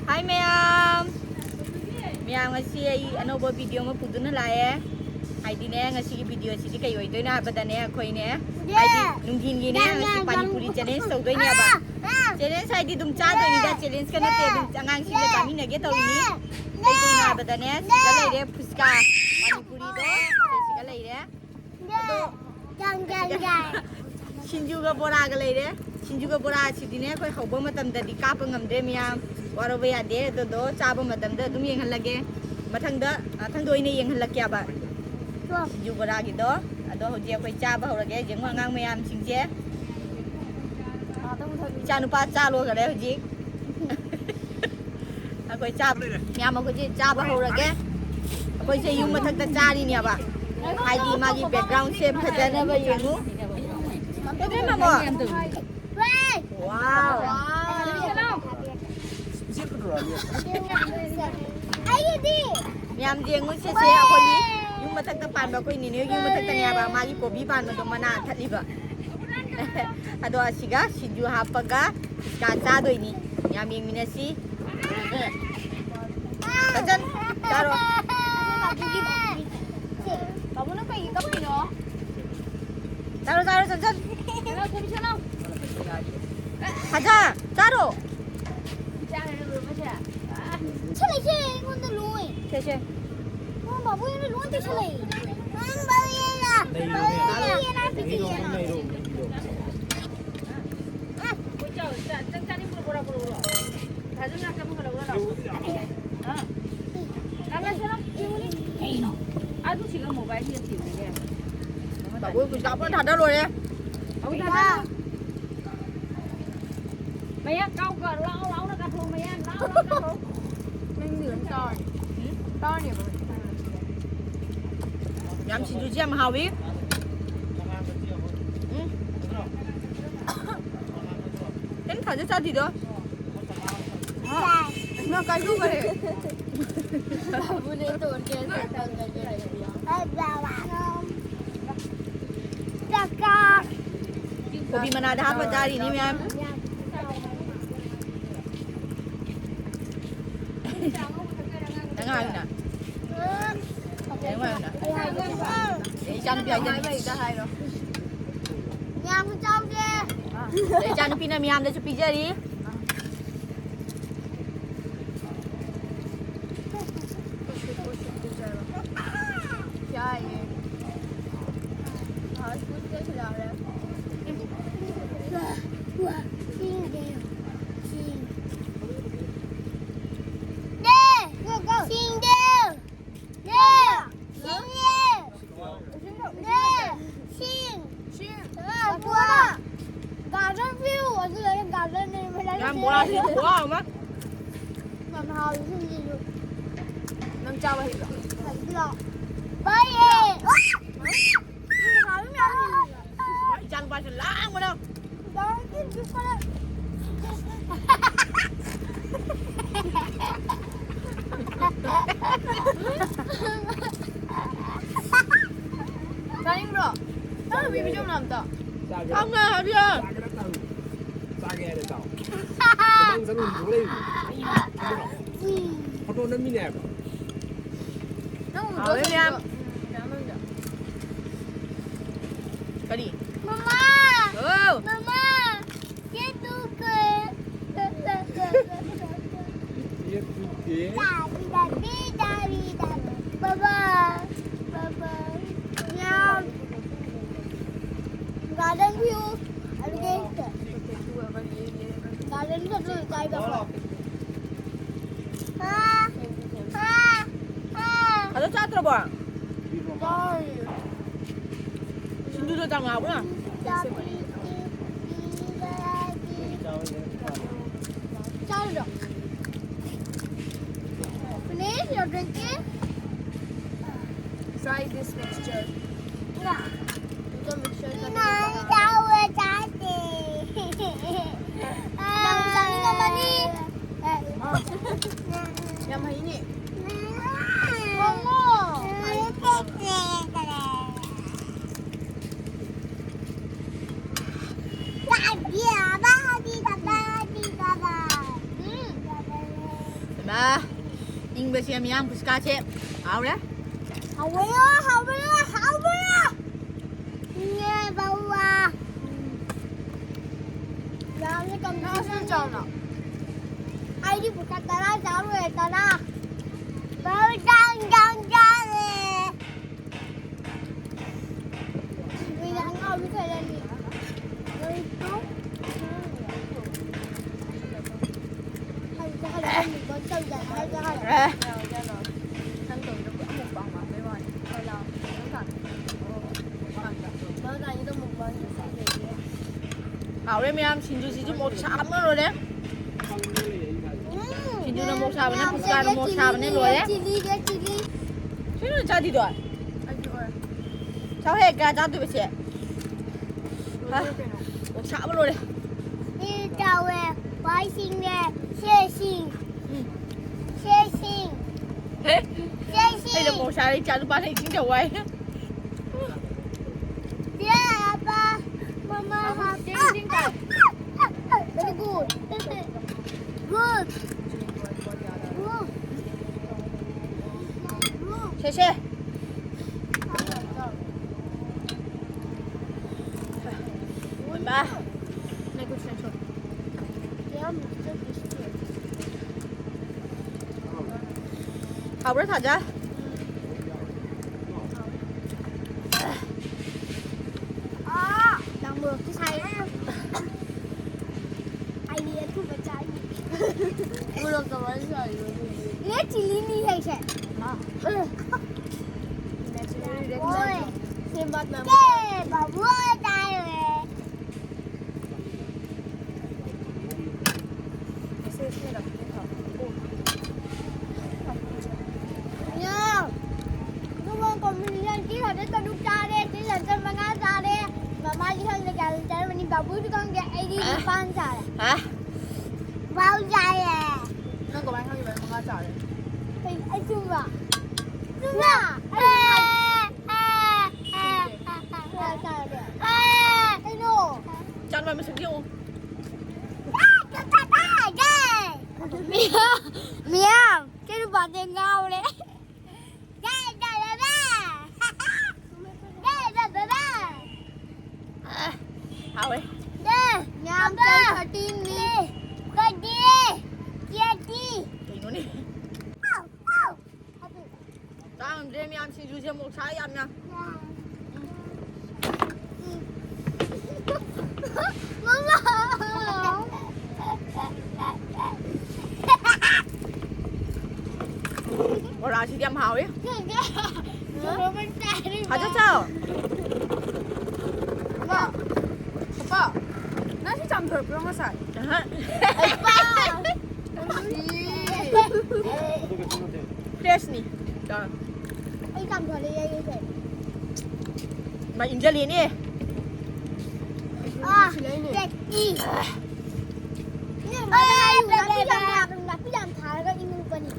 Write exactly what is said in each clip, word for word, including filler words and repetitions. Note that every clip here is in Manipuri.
ꯍꯥꯏ ꯃꯌꯥꯝ, ꯃꯌꯥꯝ, ꯉꯁꯤ ꯑꯩ ꯑꯅꯧꯕ ꯚꯤꯗꯤꯑꯣ ꯑꯃ ꯄꯨꯗꯨꯅ ꯂꯥꯛꯑꯦ꯫ ꯍꯥꯏꯗꯤꯅꯦ, ꯉꯁꯤꯒꯤ ꯚꯤꯗꯤꯑꯣꯁꯤꯗꯤ ꯀꯩ ꯑꯣꯏꯗꯣꯏꯅꯣ ꯍꯥꯏꯕꯗꯅꯦ, ꯑꯩꯈꯣꯏꯅꯦ, ꯍꯥꯏꯗꯤ ꯅꯨꯡꯊꯤꯟꯒꯤꯅꯦ, ꯉꯁꯤ ꯄꯥꯅꯤꯄꯨꯔꯤ ꯆꯦꯂꯦꯟꯖ ꯇꯧꯗꯣꯏꯅꯦꯕ꯫ ꯆꯦꯂꯦꯟꯖ ꯍꯥꯏꯗꯤ ꯑꯗꯨꯝ ꯆꯥꯗꯣꯏꯅꯤꯗ, ꯆꯦꯂꯦꯟꯖꯀ ꯅꯠꯇꯦ, ꯑꯗꯨꯝ ꯑꯉꯥꯡꯁꯤꯡꯒ ꯆꯥꯃꯤꯟꯅꯒꯦ ꯇꯧꯔꯤꯅꯤ꯫ ꯀꯩꯒꯤꯅꯣ ꯍꯥꯏꯕꯗꯅꯦ, ꯁꯤꯗ ꯂꯩꯔꯦ ꯐꯨꯆꯀꯥ, ꯄꯥꯅꯤꯄꯨꯔꯤꯗꯣ, ꯁꯤꯒ ꯂꯩꯔꯦ꯫ ꯑꯗꯣ ꯁꯤꯡꯖꯨꯒ ꯕꯣꯔꯥꯒ ꯂꯩꯔꯦ꯫ ꯁꯤꯡꯖꯨꯒ ꯕꯣꯔꯥꯁꯤꯗꯤꯅꯦ, ꯑꯩꯈꯣꯏ ꯍꯧꯕ ꯃꯇꯝꯗꯗꯤ ꯀꯥꯞꯄ ꯉꯝꯗ꯭ꯔꯦ ꯃꯌꯥꯝ, ꯋꯥꯔꯧꯕ ꯌꯥꯗꯦ꯫ ꯑꯗꯨꯗꯣ ꯆꯥꯕ ꯃꯇꯝꯗ ꯑꯗꯨꯝ ꯌꯦꯡꯍꯜꯂꯒꯦ, ꯃꯊꯪꯗ, ꯃꯊꯪꯗ ꯑꯣꯏꯅ ꯌꯦꯡꯍꯜꯂꯛꯀꯦꯕ ꯁꯤꯡꯖꯨ ꯕꯣꯔꯥꯒꯤꯗꯣ꯫ ꯑꯗꯣ ꯍꯧꯖꯤꯛ ꯑꯩꯈꯣꯏ ꯆꯥꯕ ꯍꯧꯔꯒꯦ꯫ ꯌꯦꯡꯉꯣ ꯑꯉꯥꯡ ꯃꯌꯥꯝꯁꯤꯡꯁꯦ, ꯏꯆꯥꯅꯨꯄꯥ ꯆꯥ ꯂꯣꯏꯈꯔꯦ ꯍꯧꯖꯤꯛ꯫ ꯑꯩꯈꯣꯏ ꯆꯥꯕ, ꯃꯌꯥꯝ ꯑꯩꯈꯣꯏꯁꯦ ꯆꯥꯕ ꯍꯧꯔꯒꯦ꯫ ꯑꯩꯈꯣꯏꯁꯦ ꯌꯨꯝ ꯃꯊꯛꯇ ꯆꯥꯔꯤꯅꯦꯕ, ꯍꯥꯏꯗꯤ ꯃꯥꯒꯤ ꯕꯦꯛꯒ꯭ꯔꯥꯎꯟꯁꯦ ꯐꯖꯅꯕ ꯌꯦꯡꯉꯨ꯫ ꯏꯕꯦꯝꯃ ꯑꯃꯣ꯫ ꯋꯥꯎ꯫ ꯃꯌꯥꯝ ꯌꯦꯡꯉꯨ ꯁꯤꯁꯦ, ꯑꯩꯈꯣꯏꯒꯤ ꯌꯨꯝ ꯃꯊꯛꯇ ꯄꯥꯟꯕ, ꯑꯩꯈꯣꯏ ꯅꯤꯅꯦꯒꯤ ꯌꯨꯝ ꯃꯊꯛꯇꯅꯦꯕ ꯃꯥꯒꯤ ꯀꯣꯕꯤ ꯄꯥꯟꯕꯗꯣ, ꯃꯅꯥ ꯊꯠꯂꯤꯕ꯫ ꯑꯗꯣ ꯑꯁꯤꯒ ꯁꯤꯡꯖꯨ ꯍꯥꯞꯄꯒ ꯐꯨꯆꯀꯥ ꯆꯥꯗꯣꯏꯅꯤ꯫ ꯌꯥꯝ ꯌꯦꯡꯃꯤꯟꯅꯁꯤ꯫ ꯆꯟꯆꯟ, ꯆꯥꯔꯣ꯫ ꯕꯥꯕꯨꯅ ꯀꯩꯒꯤ ꯀꯞꯄꯤꯅꯣ? ꯆꯥꯔꯣ, ꯆꯥꯔꯣ, ꯆꯟꯆꯟ꯫ ꯆꯠꯂꯣ, ꯊꯣꯏꯕꯤ, ꯆꯠꯂꯣ꯫ ꯍꯖꯥ, ꯆꯥꯔꯣ꯫ ꯄꯤꯁꯜꯂꯛꯏꯁꯦ ꯑꯩꯉꯣꯟꯗ ꯂꯣꯏ꯫ ꯁꯦ, ꯁꯦ꯫ ꯅꯪ ꯕꯥꯕꯨ ꯌꯦꯡꯉꯣ, ꯂꯣꯏ ꯄꯤꯁꯜꯂꯛꯏ꯫ ꯅꯪ ꯕꯥꯕꯨ ꯌꯦꯡꯉꯣ꯫ ꯕꯥꯕꯨ ꯌꯦꯡꯉꯣ, ꯄꯤꯁꯜꯂꯛꯏ꯫ ꯃꯌꯥ ꯀꯥꯎ ꯀꯥꯎ, ꯂꯥꯎ ꯂꯥꯎꯅ ꯀꯥꯊꯣꯛ, ꯃꯌꯥ, ꯂꯥꯎ ꯂꯥꯎꯅ ꯀꯥꯊꯣꯛ꯫ ꯅꯪꯗꯤ ꯑꯗꯨꯝ ꯆꯥꯎꯔꯦ꯫ ꯎꯝ? ꯆꯥꯎꯔꯅꯦꯕ꯫ ꯌꯥꯝ ꯁꯤꯡꯖꯨꯁꯦ ꯌꯥꯝ ꯍꯥꯎꯋꯤ꯫ ꯎꯝ꯫ ꯀꯩꯝ ꯊꯥꯖ ꯆꯥꯗꯤꯗꯣ꯫ ꯍꯥ? ꯏꯃꯥ ꯀꯥꯏꯗꯧꯈꯔꯦ? ꯕꯥꯕꯨꯅꯦ ꯇꯣꯟ ꯀꯦꯟꯁꯔ ꯇꯧꯗꯅ ꯂꯩꯔꯦ꯫ ꯀꯣꯕꯤ ꯃꯅꯥꯗ ꯍꯥꯞꯄ ꯆꯥꯔꯤꯅꯤ ꯃꯌꯥꯝ꯫ ꯅꯪ ꯍꯥꯏꯌꯨꯅ꯫ ꯅꯪ ꯍꯥꯏꯌꯨꯅ꯫ ꯑꯦ, ꯏꯆꯥꯅꯨꯄꯤ ꯍꯥꯏꯖꯔꯤ꯫ ꯌꯥꯝ ꯆꯥꯎꯗꯦ꯫ ꯑꯦ, ꯏꯆꯥꯅꯨꯄꯤꯅ ꯃꯤꯌꯥꯝꯗꯁꯨ ꯄꯤꯖꯔꯤ꯫ ꯌꯥꯏꯌꯦ꯫ ꯐꯥꯁ ꯐꯨꯗ ꯀꯩꯁꯨ ꯌꯥꯎꯔꯦ꯫ ꯁꯤꯡꯗꯦ꯫ ꯁꯤꯡ꯫ ꯗꯦ꯫ ꯁꯤꯡꯗꯦ꯫ ꯗꯦ꯫ ꯁꯤꯡꯗꯦ꯫ ꯗꯦ꯫ ꯁꯤꯡ꯫ ꯁꯤꯡ꯫ ꯑ, ꯄꯨꯔꯥ꯫ Garden view. ꯑꯗꯨ ꯂꯩꯔꯦ ꯒꯥꯔꯗꯦꯟ ꯂꯩꯔꯦ꯫ ꯌꯥꯝ ꯕꯣꯔꯥ ꯁꯤꯗꯤ ꯈꯨꯍꯥꯎ ꯑꯃ꯫ ꯌꯥꯝ ꯍꯥꯎꯋꯤ ꯁꯤꯡꯁꯤꯁꯨ꯫ ꯅꯪ ꯆꯥꯕ ꯍꯩꯕ꯭ꯔꯣ? ꯍꯩꯕ꯭ꯔꯣ? ꯍꯩꯌꯦ꯫ ꯎꯝ, ꯍꯥꯎꯋꯤ ꯃꯌꯥꯝ ꯁꯤꯡꯁꯤꯁꯨ꯫ ꯏꯆꯥꯅꯨꯄꯥꯁꯦ ꯂꯥꯡꯕꯅ꯫ ꯆꯥꯅꯤꯡꯕ꯭ꯔꯣ? ꯆꯥꯔꯨꯕꯤ video ꯃꯌꯥꯝꯗꯣ꯫ ꯆꯥꯒꯦ꯫ ꯆꯥꯎꯅ ꯍꯥꯏꯕꯤꯌꯣ꯫ ꯆꯥꯒꯦꯔꯥ ꯆꯥꯔꯨ? ꯆꯥꯒꯦ ꯍꯥꯏꯔꯦ ꯆꯥꯎ꯫ ꯃꯃꯥꯡ ꯆꯠꯂꯨꯕꯗꯨꯒ ꯂꯩꯕꯅꯦ꯫ ꯐꯣꯇꯣ ꯅꯝꯃꯤꯅꯦ ꯍꯥꯏꯕ꯫ ꯅꯪ ꯎꯗ꯭ꯔꯣ ꯍꯥꯎꯋꯦ ꯁꯤꯡꯗꯣ? ꯃꯌꯥꯝ꯫ ꯎꯝ, ꯃꯌꯥꯝ ꯂꯩꯗ꯫ ꯀꯔꯤ? ꯃꯃꯥ! ꯑꯧ! ꯃꯃꯥ! ꯆꯦ ꯇꯨꯀꯦ꯫ ꯆꯦ ꯇꯨꯀꯦ꯫ ꯕꯕꯥ! ꯕꯕꯥ! ꯌꯥꯝ꯫ Garden view. Garden ꯆꯠꯂꯨ ꯀꯥꯏꯗ? ꯑꯥ, ꯑꯥ, ꯑꯥ꯫ ꯑꯗꯣ ꯆꯥꯗ꯭ꯔꯕꯣ? ꯆꯥꯔꯤ꯫ ꯁꯤꯡꯖꯨꯗꯣ ꯆꯥ ꯉꯥꯎꯕ꯭ꯔꯥ? ꯆꯥꯔꯨꯔꯣ꯫ Finish your drinking? Try this mixture. ꯏꯃꯥ, ꯆꯥꯎꯋꯦ, ꯆꯥꯗꯦ꯫ ꯌꯥꯝ ꯆꯥꯅꯤꯡꯉꯝꯃꯅꯤ꯫ ꯌꯥꯝ ꯍꯩꯅꯦ꯫ ꯃꯣꯃꯣ꯫ ꯎꯝ꯫ ꯏꯃꯥ꯫ ꯏꯪꯕꯁꯦ ꯃꯤꯌꯥꯝ ꯐꯨꯁꯀꯥꯁꯦ ꯍꯥꯎꯔꯦ꯫ ꯍꯥꯎꯕ꯭ꯔꯥ, ꯍꯥꯎꯕ꯭ꯔꯥ, ꯍꯥꯎꯕ꯭ꯔꯥ? ꯏꯪꯉꯦ, ꯕꯥꯎꯋꯥ꯫ ꯌꯥꯝꯅ ꯀꯪꯗ꯭ꯔꯤꯁꯦ ꯅꯪꯁꯨ ꯆꯥꯎꯅ꯫ ꯑꯩꯗꯤ ꯐꯨꯁꯀꯥ ꯇꯔꯥ ꯆꯥꯔꯨꯔꯦ, ꯇꯔꯥ꯫ ꯕꯥꯎ ꯆꯥꯡ ꯆꯥꯡ ꯆꯥꯔꯦ꯫ ꯍꯥꯎꯔꯦ ꯃꯌꯥꯝ, ꯁꯤꯡꯖꯨꯁꯤꯁꯨ ꯃꯣꯔꯣꯛ ꯁꯥꯕꯅ ꯂꯣꯏꯔꯦ꯫ ꯁꯤꯡꯖꯨꯅ ꯃꯣꯔꯣꯛ ꯁꯥꯕꯅꯦ, ꯐꯨꯁꯀꯥꯅ ꯃꯣꯔꯣꯛ ꯁꯥꯕꯅꯦ, ꯂꯣꯏꯔꯦ꯫ ꯁꯤꯅ ꯆꯥꯗꯤꯗꯣ꯫ ꯆꯥꯎꯍꯦ, ꯀꯌꯥ ꯆꯥꯗꯣꯏꯕ ꯁꯦ? ꯍꯥ? ꯑꯣꯛ ꯁꯥꯕ ꯂꯣꯏꯔꯦ꯫ ꯁꯤ ꯆꯥꯎꯋꯦ, ꯋꯥꯏꯁꯤꯡꯅꯦ, ꯁꯦꯁꯤꯡ꯫ ꯎꯝ꯫ ꯁꯦꯁꯤꯡ꯫ ꯍꯦ? ꯁꯦꯁꯤꯡ꯫ ꯑꯩꯅ ꯃꯣꯔꯣꯛ ꯁꯥꯔꯦ, ꯏꯆꯥ ꯅꯨꯄꯥꯅ ꯏꯁꯤꯡ ꯆꯥꯎ ꯍꯥꯏ꯫ ꯁꯦ ꯑꯕ, ꯃꯃꯥ ꯍꯥꯞ-꯫ ꯁꯦꯁꯤꯡ ꯇꯥꯏ꯫ Very good. Good. Good. ꯁꯦ, ꯁꯦ꯫ ꯏꯃꯥ꯫ ꯍꯥꯎꯕ꯭ꯔꯥ, ꯊꯥꯖ? ꯑꯥ, ꯅꯪ ꯃꯣꯔꯣꯛꯇꯤ ꯁꯥꯏꯍꯦ꯫ ꯑꯩꯗꯤ ꯑꯊꯨꯝꯕ ꯆꯥꯏ꯫ ꯃꯣꯔꯣꯛ ꯀꯃꯥꯏꯅ ꯁꯥꯔꯤꯅꯣ ꯑꯗꯨꯗꯤ? Red chilli ꯅꯤ ꯍꯥꯏꯁꯦ꯫ ꯃꯥ꯫ Natural red chilli꯫ ꯍꯣꯏ꯫ ꯁꯦꯝꯕ ꯇꯝꯃꯣ꯫ ꯀꯦ, ꯕꯥꯕꯨ ꯆꯥꯏꯔꯦ꯫ ꯌꯥ꯫ ꯑꯗꯨꯒ competition ꯁꯤ ꯈꯛꯇ ꯇꯔꯨꯛ ꯆꯥꯔꯦ, ꯁꯤ ꯈꯛꯇ ꯃꯉꯥ ꯆꯥꯔꯦ꯫ ꯃꯃꯥꯗꯤ ꯈꯪꯗꯦ ꯀꯌꯥ ꯆꯥꯔꯝꯃꯅꯤ, ꯕꯥꯕꯨꯁꯨ ꯈꯪꯗꯦ, ꯑꯩꯗꯤ ꯑ꯫ ꯅꯤꯄꯥꯟ ꯆꯥꯔꯦ꯫ ꯍꯥ? ꯕꯥꯕꯨ ꯆꯥꯔꯦ꯫ ꯅꯪ ꯀꯃꯥꯏꯅ ꯈꯪꯉꯤꯕ ꯑꯩ ꯃꯉꯥ ꯆꯥꯔꯦ? ꯑꯩ, ꯑꯩ ꯆꯨꯝꯕ꯭ꯔꯣ? ꯆꯨꯝꯕ꯭ꯔꯣ? ꯑꯦ, ꯑꯦ, ꯑꯦ, ꯑꯦ, ꯑꯦ꯫ ꯀꯌꯥ ꯆꯥꯔꯒꯦ? ꯑꯦ꯫ ꯀꯩꯅꯣ? ꯆꯥꯛ ꯂꯣꯏ ꯃꯁꯛ ꯌꯦꯡꯉꯨ꯫ ꯃꯤꯌꯥꯝ, ꯃꯤꯌꯥꯝ, ꯀꯩꯅꯣ ꯄꯥꯗꯦ ꯉꯥꯎꯔꯦ꯫ ꯌꯥꯏꯗ ꯕꯕꯥ꯫ ꯌꯥꯏꯗ ꯕꯕꯥ꯫ ꯑ, ꯍꯥꯎꯋꯦ꯫ ꯌꯥꯝ ꯌꯥꯝ ꯆꯥꯏ ꯊꯥꯔꯇꯤꯟꯅꯤ꯫ ꯀꯗꯤ꯫ ꯀꯦꯗꯤ꯫ ꯀꯩꯅꯣꯅꯦ? ꯆꯥ ꯉꯝꯗ꯭ꯔꯦ ꯃꯌꯥꯝ, ꯁꯤꯡꯖꯨꯁꯦ ꯃꯣꯔꯣꯛ ꯁꯥꯏ ꯌꯥꯝꯅ꯫ ꯃꯃꯥ! ꯕꯣꯔꯥꯁꯤꯗꯤ ꯌꯥꯝ ꯍꯥꯎꯋꯤ꯫ ꯁꯤꯗꯤ꯫ ꯐꯖ ꯆꯥꯎ꯫ ꯄꯄꯥ, ꯄꯄꯥ, ꯅꯪ ꯁꯤ ꯆꯥꯝꯊꯣꯔꯛꯄ꯭ꯔꯣ ꯉꯁꯥꯏ? ꯑꯍ꯫ ꯄꯄꯥ! ꯐ꯭ꯔꯦꯁꯅꯤ꯫ ꯆꯥ꯫ ꯑꯩ ꯆꯥꯝꯊꯣꯔꯛꯑꯦ ꯑꯩꯁꯦ꯫ ꯃꯥ ꯏꯪꯖꯜꯂꯦꯅꯦ꯫ ꯑꯥ, ꯇꯦꯛꯀꯤ꯫ ꯏꯅꯦ, ꯃꯥꯗꯤ ꯍꯥꯏꯌꯨ, ꯅꯥꯄꯤ ꯌꯥꯝ ꯊꯥ-, ꯅꯥꯄꯤ ꯌꯥꯝ ꯊꯥꯔꯒ ꯏꯪꯉꯛꯄꯅꯤ꯫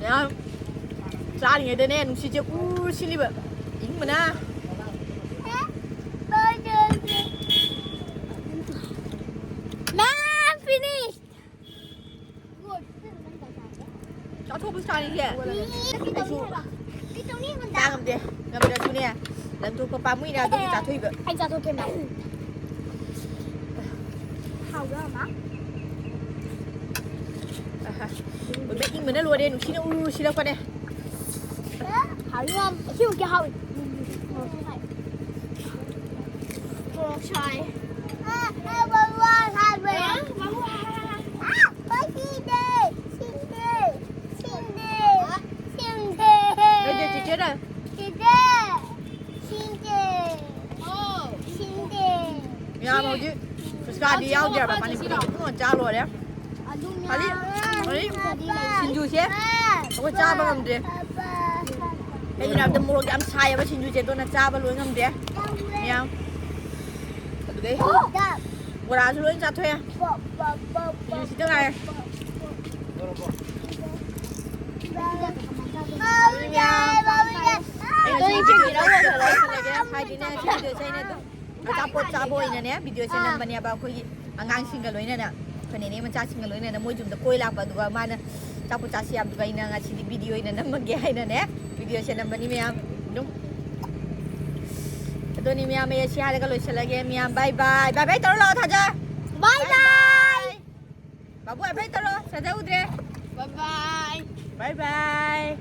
ꯃꯌꯥꯝ ꯆꯥꯔꯤꯉꯩꯗꯅꯦ ꯅꯨꯡꯁꯤꯠꯁꯦ ꯎꯔ ꯁꯤꯠꯂꯤꯕ꯫ ꯏꯪꯕꯅ꯫ ꯃꯌꯥꯝ finish꯫ ꯆꯥꯊꯣꯛꯄꯁꯨ ꯆꯥꯅꯤꯡꯉꯦ꯫ ꯑꯩꯁꯨ ꯆꯥ ꯉꯝꯗꯦ꯫ ꯉꯝꯗ꯭ꯔꯁꯨꯅꯦ, ꯂꯪꯊꯣꯛꯄ ꯄꯥꯝꯃꯨꯏꯅ ꯑꯗꯨꯒꯤ ꯆꯥꯊꯣꯛꯏꯕ꯫ ꯑꯩ ꯆꯥꯊꯣꯛꯀꯦ, ꯃꯥ꯫ ꯍꯥꯎꯕ꯭ꯔꯥ, ꯃꯥ? ꯑꯍ꯫ ꯏꯪꯕꯅ ꯂꯣꯏꯔꯦ, ꯅꯨꯡꯁꯤꯠꯅ ꯎꯔꯨ ꯁꯤꯜꯂꯛꯄꯅꯦ꯫ ꯍꯥꯎꯋꯤ, ꯌꯥꯝ ꯑꯁꯦꯡꯕꯒꯤ ꯍꯥꯎꯋꯤ꯫ ꯃꯣꯔꯣꯛ ꯁꯥꯏ꯫ ꯑ, ꯑ, ꯃꯔꯨ ꯍꯥꯏꯕ꯭ꯔꯥ? ꯑ, ꯃꯔꯨ ꯍꯥꯏ, ꯍꯥꯏ, ꯍꯥꯏ꯫ ꯑ, ꯍꯣꯏ, ꯁꯤꯗꯦ, ꯁꯤꯗꯦ, ꯁꯤꯗꯦ, ꯁꯤꯗꯦ꯫ ꯅꯣꯏꯗꯤ ꯆꯤꯆꯦꯔ? ꯁꯤꯗꯦ, ꯁꯤꯗꯦ, ꯁꯤꯗꯦ꯫ ꯌꯥꯝ ꯍꯧꯖꯤꯛ ꯐꯨꯁꯀꯥꯗꯤ ꯌꯥꯎꯗꯦꯕ, ꯄꯥꯅꯤꯄꯨꯔꯤꯗꯤ ꯄꯨꯡ ꯆꯥ ꯂꯣꯏꯔꯦ꯫ ꯍꯧꯖꯤꯛ, ꯍꯧꯖꯤꯛ ꯁꯤꯡꯖꯨꯁꯦ ꯑꯩꯈꯣꯏ ꯆꯥꯕ ꯉꯝꯗ꯭ꯔꯦ꯫ ꯀꯩꯒꯤꯅꯣ ꯍꯥꯏꯕꯗ ꯃꯣꯔꯣꯛ ꯌꯥꯝ ꯁꯥꯏꯌꯦꯕ ꯁꯤꯡꯖꯨꯁꯦ, ꯑꯗꯨꯅ ꯆꯥꯕ ꯂꯣꯏ ꯉꯝꯗꯦ꯫ ꯃꯌꯥꯝ꯫ ꯑꯗꯨꯗꯩ ꯕꯣꯔꯥꯁꯨ ꯂꯣꯏ ꯆꯥꯊꯣꯛꯑꯦ꯫ ꯁꯤꯡꯖꯨꯁꯤꯗ ꯉꯥꯏꯔꯦ꯫ ꯑꯩ ꯉꯁꯤ ꯂꯣꯏꯁꯤꯜꯂꯒꯦ꯫ ꯍꯥꯏꯗꯤꯅꯦ, ꯁꯤ ꯚꯤꯗꯤꯑꯣꯁꯦ ꯑꯩꯅ ꯑꯗꯨꯝ ꯑꯆꯥꯄꯣꯠ ꯆꯥꯕ ꯑꯣꯏꯅꯅꯦ, ꯚꯤꯗꯤꯑꯣꯁꯦ ꯅꯝꯕꯅꯦꯕ ꯑꯩꯈꯣꯏꯒꯤ ꯑꯉꯥꯡꯁꯤꯡꯒ ꯂꯣꯏꯅꯅ꯫ ꯅꯦꯅꯦ ꯃꯆꯥꯁꯤꯡꯒ ꯂꯣꯏꯅꯅ ꯃꯣꯏ ꯌꯨꯝꯗ ꯀꯣꯏ ꯂꯥꯛꯄ, ꯑꯗꯨꯒ ꯃꯥꯅ ꯆꯥꯛꯄꯨ ꯆꯥꯁꯤ ꯍꯥꯏꯕꯗꯨꯒ ꯑꯩꯅ ꯉꯁꯤꯗꯤ ꯚꯤꯗꯤꯑꯣ ꯑꯣꯏꯅ ꯅꯝꯃꯒꯦ ꯍꯥꯏꯅꯅꯦ, ꯚꯤꯗꯤꯑꯣꯁꯦ ꯅꯝꯕꯅꯤ ꯃꯌꯥꯝ꯫ ꯑꯗꯨꯝ ꯑꯗꯨꯅꯤ ꯃꯌꯥꯝ, ꯑꯩ ꯑꯁꯤ ꯍꯥꯏꯔꯒ ꯂꯣꯏꯁꯤꯜꯂꯒꯦ꯫ ꯃꯌꯥꯝ bye bye, bye bye ꯇꯧꯔꯣ ꯂꯥꯛꯑꯣ ꯊꯥꯖ꯫ Bye bye. Bye bye. ꯕꯥꯕꯨ bye bye ꯇꯧꯔꯣ, ꯊꯥꯖ ꯎꯗ꯭ꯔꯦ꯫ Bye bye. Bye bye.